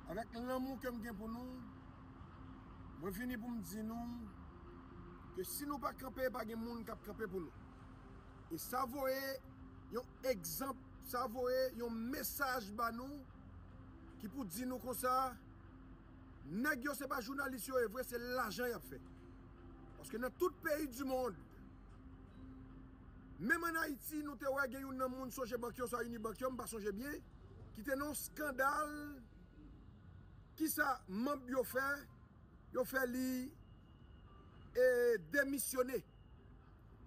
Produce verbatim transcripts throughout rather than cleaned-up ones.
Avèk lanmou ke m gen pou nou, mwen vini pou m di nou ke si nou pa kanpe, pa gen moun k ap kanpe pou nou. E sa voye yon egzanp, sa voye yon mesaj ba nou ki pou di nou konsa, nèg yo se pa jounalis yo ye vre, se lajan y ap fè. Paske nan tout peyi di mond, menm ann Ayiti, nou te wè gen youn nan moun Sogebank yo, swa Unibank yo, m pa sonje byen, ki te nan yon skandal. Kisa manm yo fè? Yo fè li e demisyone.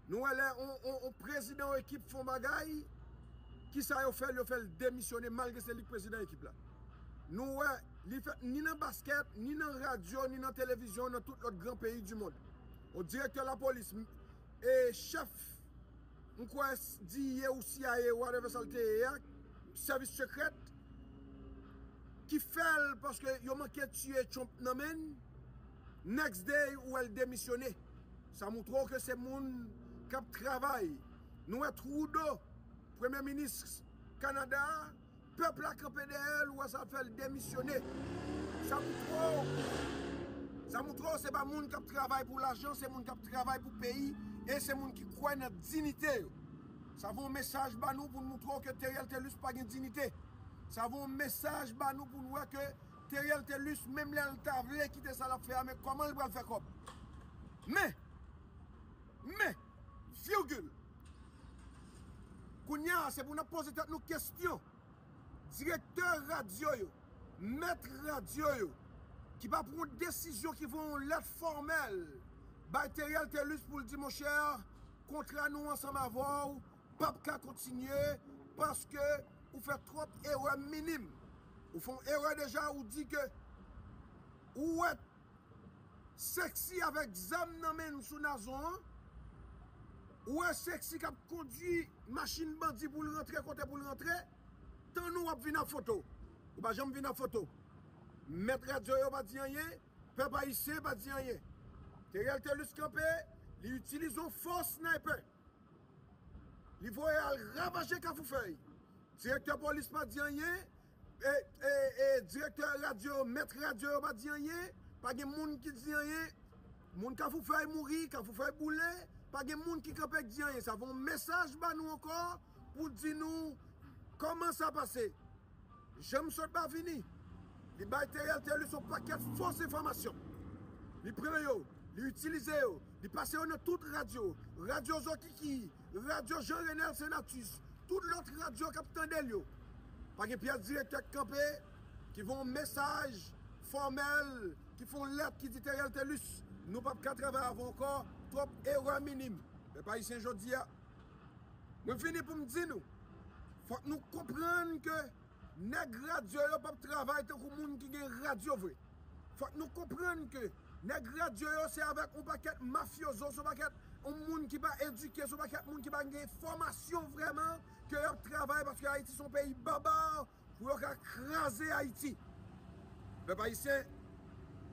Nou wè lè on, on, on prezidan yon ekip fè yon bagay, kisa yo fè l? Yo fè l demisyone malgre se li k prezidan ekip la. Nou wè li fèt ni nan baskèt, ni nan radyo, ni nan televizyon, nan tout lòt gran peyi di mond. On direktè lapolis, e chèf, m kwè, D E A ou C I A, whatever sa l te ye a, sèvis sekrè, ki fè l paske yo manke tiye Trump nan men l. Next day, ou wè l demisyone. Sa moutre w ke se moun k ap travay. Nou wè Trudeau, premye minis Kanada a, pèp la kanpe dèyè l, ou wè sa fè l demisyone. Sa moutre w, sa moutre w se pa moun k ap travay pou lajan, se moun k ap travay pou peyi, e se moun ki kwè nan diyite yo. Sa voye yon mesaj ba nou pou n moutre w ke Theriel Thelus pa gen diyite. Sa voye yon mesaj ba nou pou n wè ke Theriel Thelus, menm lè l ta vle kite sa l ap fè a, men kòman l pral fè kòb? Men, men, virgil. Kounye a, se pou n ap poze tèt nou kesyon. Direktè radyo yo, mèt radyo yo, ki pa pran desizyon, ki voye yon lèt fòmèl bay Theriel Thelus pou l di, monchè, kontra nou ansanm avè w p ap ka kontinye paske ou fè twòp erè minim. Ou fè yon erè deja, ou di ke ou wè Sexy avèk zam nan men l sou Nazon an. Ou wè Sexy k ap kondui machin bandi pou l rantre kote pou l rantre. Tann ou w ap vin ak foto. Ou pa janm vin ak foto. Mèt radyo yo pa di anyen. Pèp ayisyen pa di anyen. Theriel Thelus kanpe, li itilize yon fo sniper. Li voye al ravaje Kafou Fèy. Direktè polis pa di anyen. E, e, e direktè radyo, mèt radyo yo pa di anyen. Pa gen moun ki di anyen. Moun Kafou Fèy mouri, Kafou Fèy boule. Pa gen moun ki kanpe k di anyen. Sa voye yon mesaj ba nou ankò pou di nou kòman sa pase. Jan m sot pa vini, li bay Theriel Thelus yon pakèt fos enfòmasyon. Li pran yo, li itilize yo, li pase yo nan tout radyo, radyo Zokiki, radyo Jean Renel Senatus, tout lòt radyo k ap tande l yo. Pa gen pyès direktè k kanpe, ki voye yon mesaj fòmèl, ki fè yon lèt, ki di Theriel Thelus, nou p ap ka travay avè w ankò, twòp erè minim. Pèp ayisyen, jodi a, mwen vini pou m di nou, fòk nou konprann ke nèg radyo yo p ap travay tankou moun ki gen radyo vre. Fòk nou konprann ke nèg radyo yo se avèk yon pakèt mafyozo, se yon pakèt yon moun ki pa edike, se yon pakèt moun ki pa gen fòmasyon vrèman ke y ap travay, paske Ayiti se yon peyi baba pou yo ka kraze Ayiti. Pèp ayisyen,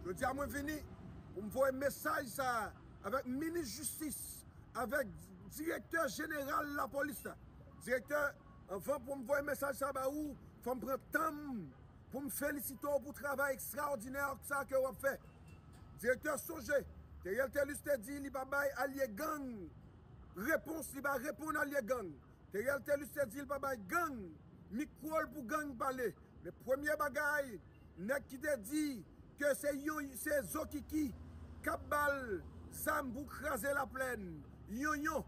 jodi a mwen vini pou m voye mesaj sa a avèk minis jistis, avèk direktè jeneral lapolis la. Direktè, anvan pou m voye mesaj sa ba ou, fò m pran tan m pou m felisite w pou travay ekstraòdinè sa ke w ap fè. Direktè, sonje, Theriel Thelus te di li pa bay alye gang repons, li pa reponn alye gang. Theriel Thelus te di l pa bay gang mikwo l pou gang pale. Men premye bagay, nèg ki te di ke se yon, se Zokiki k ap ba l zam pou kraze Laplèn, Yonyon,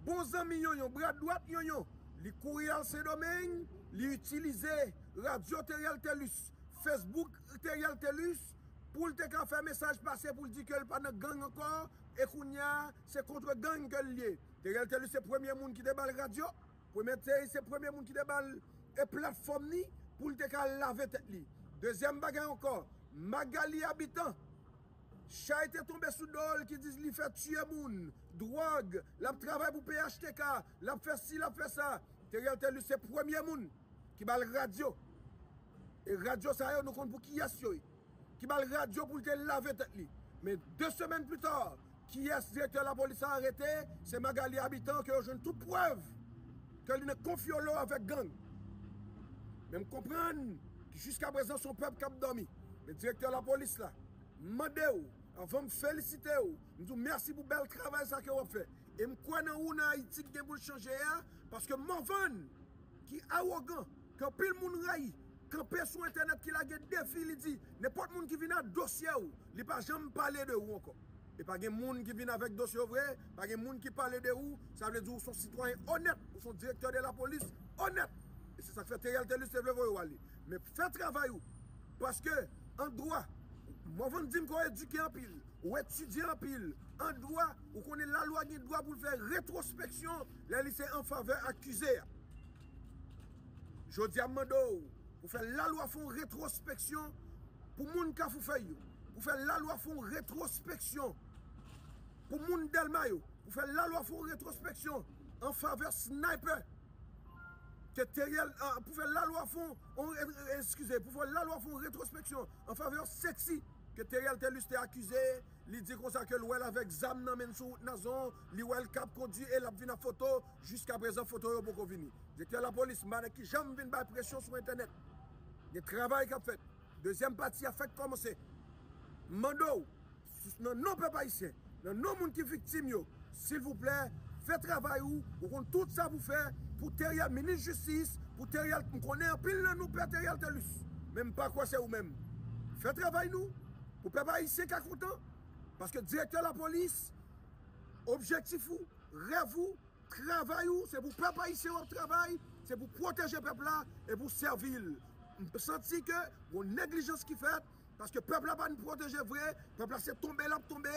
bon zanmi Yonyon, bra dwat Yonyon, li kouri al Sendomeng, li itilize radyo Theriel Thelus, Facebook Theriel Thelus, pou l te ka fè mesaj pase pou l di ke l pa nan gang ankò, e kounye a, se kontre gang ke l ye. Theriel Thelus se premye moun ki te ba l radyo. Premye te, se premye moun ki te ba l e platfòm ni pou l te ka lave tèt li. Dezyèm bagay ankò, Magalie Habitant, chay te tonbe sou do l ki di li fè tiye moun, dwòg, l ap travay pou P H T K, l ap fè si, l ap fè sa. Theriel Thelus se premye moun ki ba l radyo. E radyo sa yo, nou konn pou kiyès yo ye. Ki ba l radyo pou l te lave tèt li. Men de semèn pli ta, kiyès direktè lapolis la arete? Se Magalie Habitant ke yo jwenn tout prèv ke li nan konfyolo avèk gang. Men m konprann Jiskaprezan, se yon pèp k ap dòmi. Men direktè lapolis la, m mande w, anvan m felisite w, m di w mèsi pou bèl travay sa ke w ap fè. E m kwè nan ou, nan Ayiti k gen pou l chanje a, paske Morvan, ki awogan, ke anpil moun rayi, kanpe sou entènèt, ki lage defi, li di, nenpòt moun ki vin ak dosye w, li pa janm pale de ou ankò. E pa gen moun ki vin avèk dosye w vre, pa gen moun ki pale de ou, sa vle di ou se yon sitwayen onèt, ou se yon direktè de lapolis onèt. E se sa k fè Theriel Thelus te vle voye w ale. Men fè travay ou. Paske, an dwa, Morvan di m ke w edike anpil, ou etidye anpil. An dwa, ou konnen lalwa gen dwa pou l fè retwospeksyon lè li se an favè akize a. Jodi a, m mande w pou fè lalwa fè yon retwospeksyon pou moun Kafou Fèy yo, pou fè lalwa fè yon retwospeksyon pou moun Dèlma yo, pou fè lalwa fè yon retwospeksyon an favè Sniper. Ke Theriel, ah, pou fè lalwa fè yon, eskize, pou fè lalwa fè yon retwospeksyon an favè Sexy, ke Theriel Thelus te akize, li di konsa ke l wè l avèk zam nan men l sou wout Nazon, li wè l k ap kondui e l ap vin ak foto, jiskaprezan foto yo poko vini. Direktè lapolis, m pa nan ki janm vin bay presyon sou entènèt. Gen travay k ap fèt. Dezyèm pati a fèk kòmanse. M mande w, nan non pèp ayisyen, nan non moun ki viktim yo, silvouplè, fè travay ou, ou konn tout sa pou fè, pou Theriel, minis jistis, pou Theriel, m konnen anpil nan nou pè Theriel Thelus, men m pa kwè se ou menm. Fè travay nou, pou pèp ayisyen ka kontan, paske direktè lapolis, objektif ou, rèv ou, travay ou, se pou pèp ayisyen w ap travay, se pou pwoteje pèp la e pou sèvi l. M santi ke gon neglijans ki fèt, paske pèp la pa n pwoteje vre, pèp la se tonbe l ap tonbe.